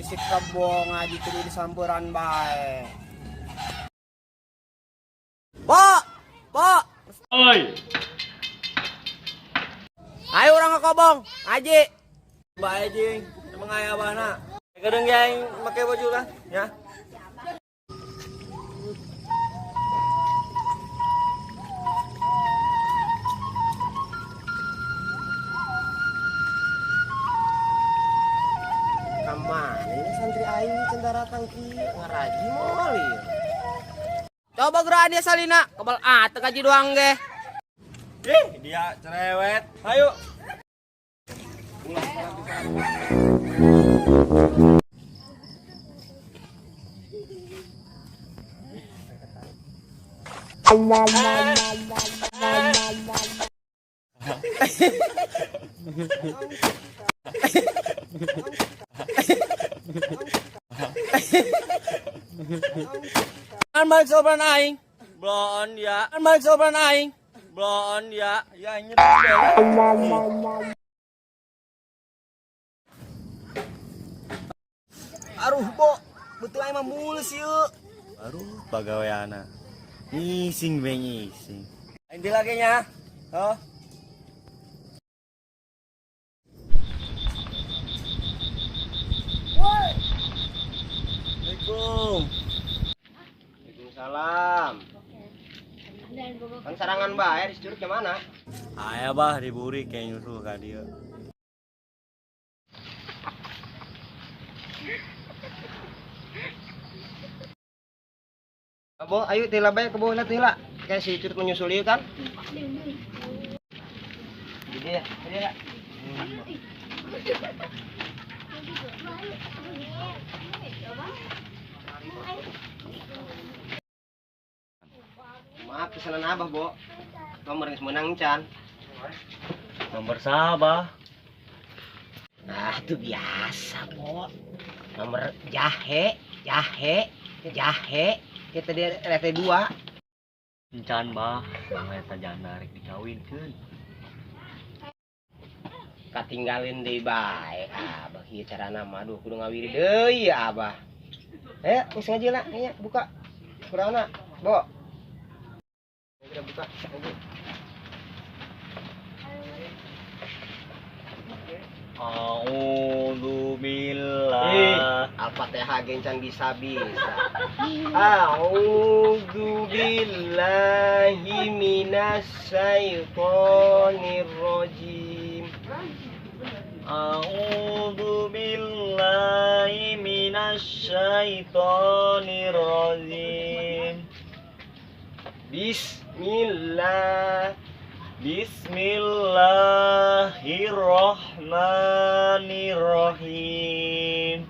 Si kebo ngaji kudu disamperan bae. Po! Po! Oi. Ayo urang ke kobong, ngaji. Bae jing, emang aya abahna. Kedeung ge aing make baju lah, ya. Kamana ini santri aing can daratang kieu ngaraji moal ieu. Coba geura dia salina, kebal ah teu ngaji doang ge. Ih, dia cerewet. Ayo. Kan balik sopan aing. Blon ya. Kan balik sopan aing. Blon ya. Ya aing Aruh, Bo. Betul aing mah mulus ieu. Aduh, pagaweana. Ngising be ngising. Aing lagi nya. Hah? Assalamualaikum. Waalaikumsalam. Kan sarangan bae di curug mana? Aya bah diburi kayak nyusul ka dieu. Bo, ayo tila bae ke bawah lah tila. Kayak si curug menyusul ieu kan? Jadi ya, jadi ya. Maaf pesanan abah, Bo. Nomor geus meunang can. Nomor sabah. Nah, itu biasa, Bo. Nomor jahe, jahe, jahe. Kita di RT 2. Encan bah, bang eta janda rek dikawinkeun. Katinggalin deui bae. Abah ieu carana mah aduh kudu ngawiri deui ya abah. Ayo, geus ngaji lah, nya buka. Kurangna, Bo. Udah buka, ngaji. A'udzubillah. Al-Fatihah gencan bisa-bisa. A'udzu billahi minasyaitonir rajim. A'udzu billahi minasyaitonir rajim. Bismillah. Bismillahirrahmanirrahim.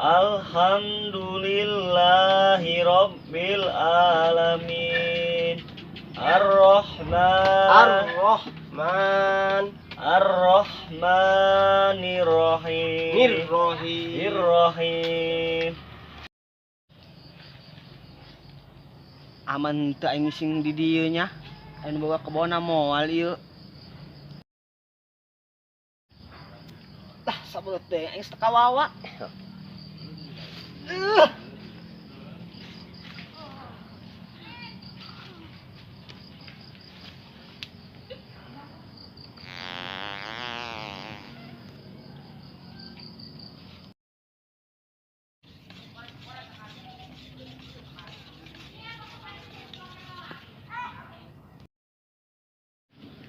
Alhamdulillahi rabbil alamin. Ar-Rahman Ar-Rahman Ar-Rahmanirrahim. Nirrohim. Irrahim. Aman teu aing sing di dieu nya. Aing boga kebona moal ieu. Tah sabeut teh aing teu kawawa.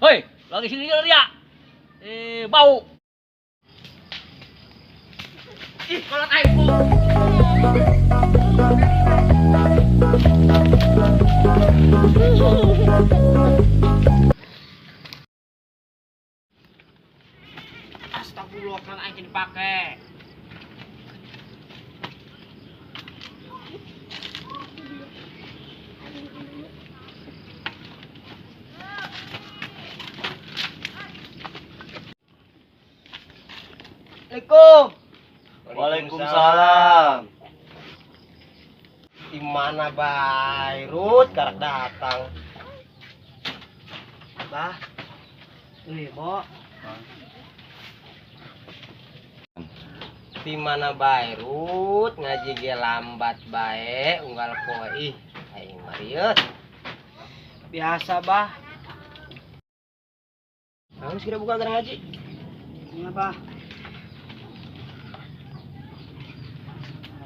Hoi, lagi sini dia. Bau. Ih, kolot aing. Astagfirullah, kan aing dipake. Assalamualaikum. Waalaikumsalam. Di mana Bairut karak datang. Bah. Euy, Bo. Di mana bae Rut ngaji ge lambat bae unggal poe ih aing marieut. Biasa bah. Harus kira buka gara ngaji. Iya bah.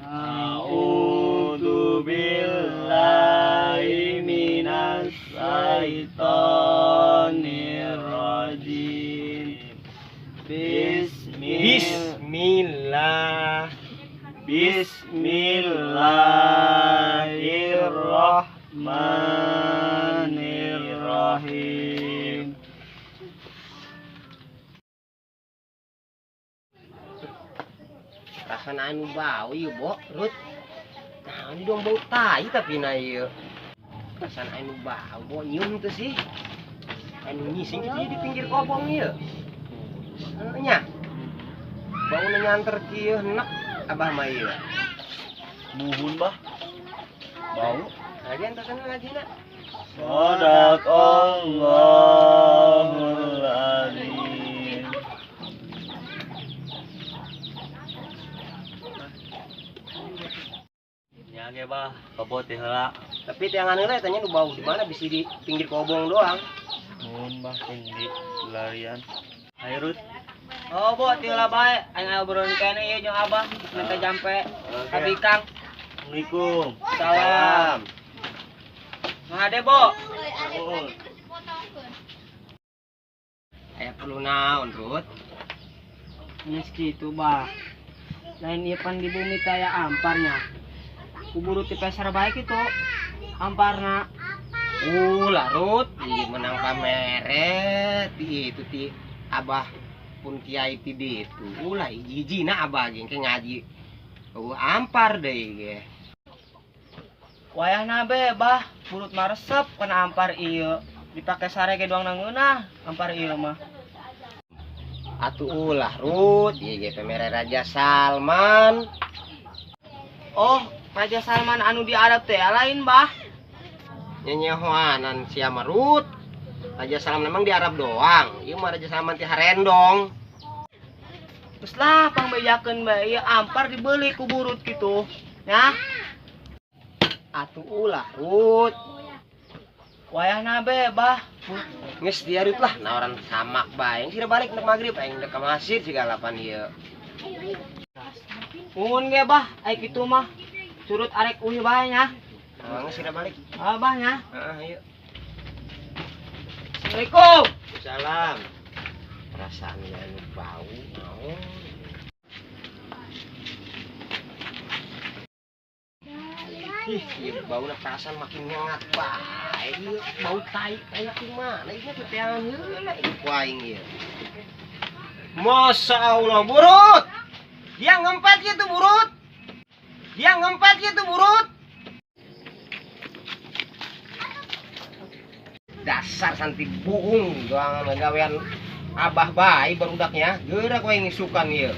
A'udzu billahi minasy syaithanir rajim. Bismillah. Bismillahirrahmanirrahim. Rasana anu bau ieu, Bo, Rut. Nah, ini dong bau tai tapi na ieu. Rasana anu bau, Bo, nyium teu sih. Anu ngising kitu di pinggir kobong ieu. Heeh nya. Bauna nyanter kieu enek abah mah ieu. Muhun bah. Bau. Ngajian tosana ngajina. Sadaqallahul azim. Nya ge bah, babot teh heula. Tapi tiangan heula eta nya nu bau di mana bisi di pinggir kobong doang. Muhun bah tinggi larian. Ayo Rut. Oh, Bo, ti heula bae. Aing aya obrolan kene ieu jeung Abah, minta jampe. Ka Bikang. Assalamualaikum. Salam. Ngade, Bo. Aya perlu naon, Rut? Geus kitu, Bah. Lain ieu pan di bumi teh aya amparnya. Kuburu ti pasar bae kitu. Amparna. Ulah Rut, ih menang pamere ti itu ti abah pun kiai ti ditu. Ulah hiji-hijina abah ge engke ngaji. Eueuh ampar deui ge. Wayahna be, Bah, burut mah resep kana ampar ieu. Dipake sare ge doang nangeunah ampar ieu mah. Atuh ulah Rut, ieu ge pamere Raja Salman. Oh, Raja Salman anu di Arab teh lain, Bah. Nyenyehoanan sia mah Rut. Raja Salman memang di Arab doang. Ieu mah Raja Salman ti Harendong. Terus lah pangbejakeun bae ieu ampar dibeli ku burut kitu. Nya. Atuh ulah Rut. Wayahna be, Bah. Geus diarut lah nawaran samak bae. Sira balik nek magrib aing dek ka masjid segala pan ieu. Mun ge, Bah, ai kitu mah. Surut arek uih bae nya. Nah, geus sira balik. Ah, Bah nya. Heeh, ayo. Assalamualaikum. Salam. Perasaan anu bau naon. Ih, ieu bauna perasaan makin nyengat bae. Ieu bau tai kayak kumaha ieu teh teangan heula ieu ku aing ieu. Masya Allah, burut. Dia ngempet gitu burut. Dia ngempet gitu burut. Dasar santi buung doang gawean abah bae barudaknya. Geura ku aing isukan ieu.